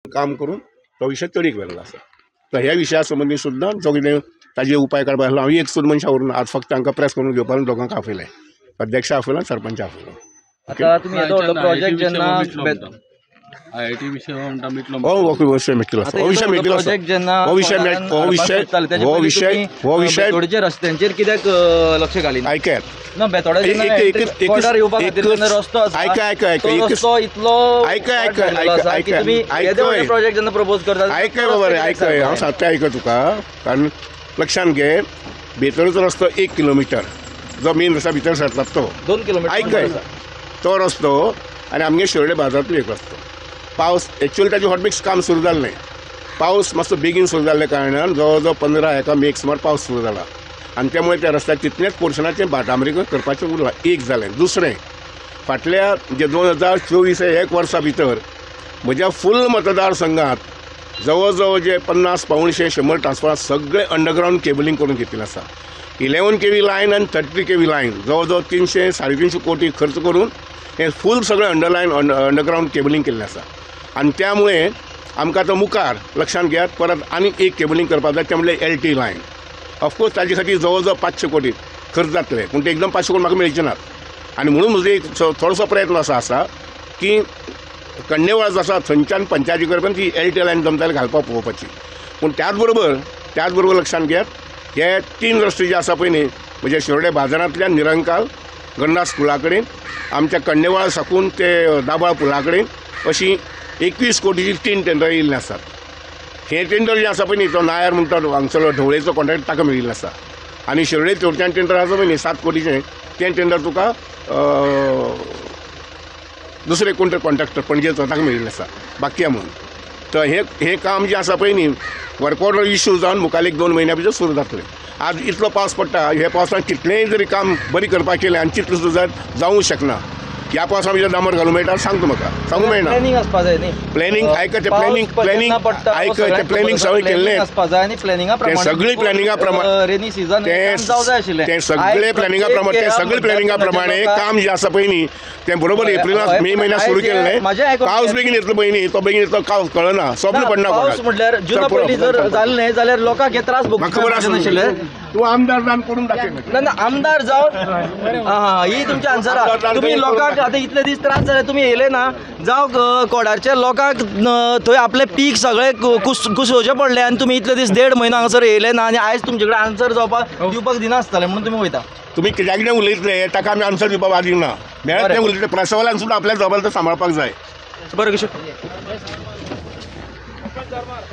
काम करून तो विशय तडीक व्हेल्लो आसा. तर ह्या विशया संबंदी सुद्दां जो कितें ताजे उपाय काडपा आसलो हांव एक सुद्दां मनशां व्हरून आज फक्त तांकां प्रेस करून घेवपाक दोगांक आपयलें, अध्यक्ष आपयलो, सरपंच आपयलो. आतां तुमी येदो व्हडलो प्रोजेक्ट जेन्ना आयआयटी विशय हो विशय मेटलो आसा, हो विशय मेटलो आसा, हो विशय हो विशय हो विशय हो विशय बेतोडेच्या रस्त्यांचेर कित्याक लक्ष घालिना? आयकात ना, बेतोडा जेन्ना येवपा खातीर जेन्ना रस्तो आसा, आयका आयका आयका रस्तो इतलो आयका आयका आयका आयका तुमी येदे व्हडले प्रोजेक्ट जेन्ना प्रपोज करता. आयकय बाबा रे, आयकय, हांव सांगता आयक तुका, कारण लक्षान घे, बेतोडेचो रस्तो 1 किलोमिटर जो मेन रस्त्या भितर सरतात तो 2 किलोमिटर आयकय तो रस्तो आनी आमगे शिरोडे बाजारांतलो एक रस्तो. पावस एक्चुअली ताजें हॉटमिक्स काम सुरू जालें, पावस मातसो बेगीन सुरू जाल्ल्या कारणान जवळ जवळ 15 एका मेक सुमार पावस सुरू जाला आनी त्यामुळे त्या रस्त्यार तितलेंच पोर्शनाचें डांबरीकरण करपाचें उरलां. एक जालें. दुसरें, फाटल्या जे 2024 एक वर्सा भितर म्हज्या फूल मतदारसंघात जवळ जवळ जे 50 पावणशे 100 ट्रान्सफॉर्मर सगळे अंडरग्रावंड केबलिंग करून घेतिल्लें आसा. 11 kV line आनी 30 kV line जवळ जवळ 300 350 कोटी खर्च करून हें फूल सगळें अंडरलायन अंडरग्रावंड केबलिंग केल्लें आसा. आनी त्यामुळे आमकां आतां मुखार लक्षांत घेयात परत आनी एक केबलिंग करपाक जाय, तें म्हणल्यार LT line. Of course ताजे खातीर जवळ जवळ 500 कोटी खर्च जातले, पूण ते एकदम 500 कोटी म्हाका मेळचे नात. आनी म्हणून म्हजो एक थोडोसो प्रयत्न असो आसा की कण्णेवाळ जो आसा थंयच्यान पंचायती कडेन ती LT line जमता जाल्यार घालपाक पळोवपाची. पूण त्याच बरोबर लक्षांत घेयात हे 3 रस्ते जे आसा पळय न्ही, म्हणजे शिरोडे बाजारांतल्यान निरंकाल गन्ना स्कुला कडेन, आमच्या कण्णेवाळ साकून ते दाबाळ पुला कडेन अशी 21 कोटीची 3 टेंडर येयल्लीं आसात. हे टेंडर जे आसा पळय न्ही, तो नायर म्हणटा हांगसरलो ढवळेचो कॉन्ट्रॅक्ट ताका मेळिल्लो आसा. आनी शिरोडे चोरच्यान टेंडर आसा पळय न्ही 7 कोटीचें, तें टेंडर तुका दुसरे कोण तरी कॉन्ट्रॅक्टर पणजेचो ताका मेळिल्लें आसा बाकिया म्हणून. तर हें काम जें आसा पळय न्ही वर्क ऑर्डर इशू जावन मुखार 1-2 म्हयन्या भितर सुरू जातलें. आज इतलो पावस पडटा, ह्या पावसान कितलेंय जरी काम बरी करपाक केलें आनी तितलें सुद्दां जावूंक शकना. ह्या पावसा भितर डांबर घालूंक मेळटा सांग तूं म्हाका, सांगूंक मेळना. प्लॅनिंग आसपा जाय न्ही, प्लॅनिंग आयक, तें प्लॅनिंग प्लॅनिंग आयक, तें प्लॅनिंग सगळें केल्लें, तें सगळें प्लॅनिंगा प्रमाण रेनी सिजन तें सगळें प्लॅनिंगा प्रमाण तें सगळें प्लॅनिंगा प्रमाणे काम जें आसा पळय न्ही तें बरोबर एप्रिलांत मे म्हयन्यात सुरू केल्लें. पावस बेगीन येतलो पळय न्ही, तो बेगीन येतलो कांय कळना, स्वप्न पडना. पावस म्हटल्यार जुना पयलीं जर जालें जाल्यार लोकांक हे त्रास खबर आशिल्ले. तूं आमदार जावन करून दाखय. ना आमदार जावन हां ही तुमची आन्सर. तुमी लोकांक आतां इतले दीस त्रास जाले, तुमी येयले ना जावं कोडारच्या लोकांक थंय आपलें पीक सगळें कुसोवचें पडलें आनी तुमी इतले दीस 1.5 म्हयनो हांगासर येयले ना आनी आयज तुमचे कडेन आन्सर जावपाक दिवपाक दिनासतलें म्हणून तुमी वयता. तुमी कित्याक कितें उलयतले ताका आमी आन्सर दिवपाक वाद दिना, मेळत तें उलयतले. प्रेसवाल्यांक सुद्दां आपल्या जबाबदार सांबाळपाक जाय. बरें, किशोर.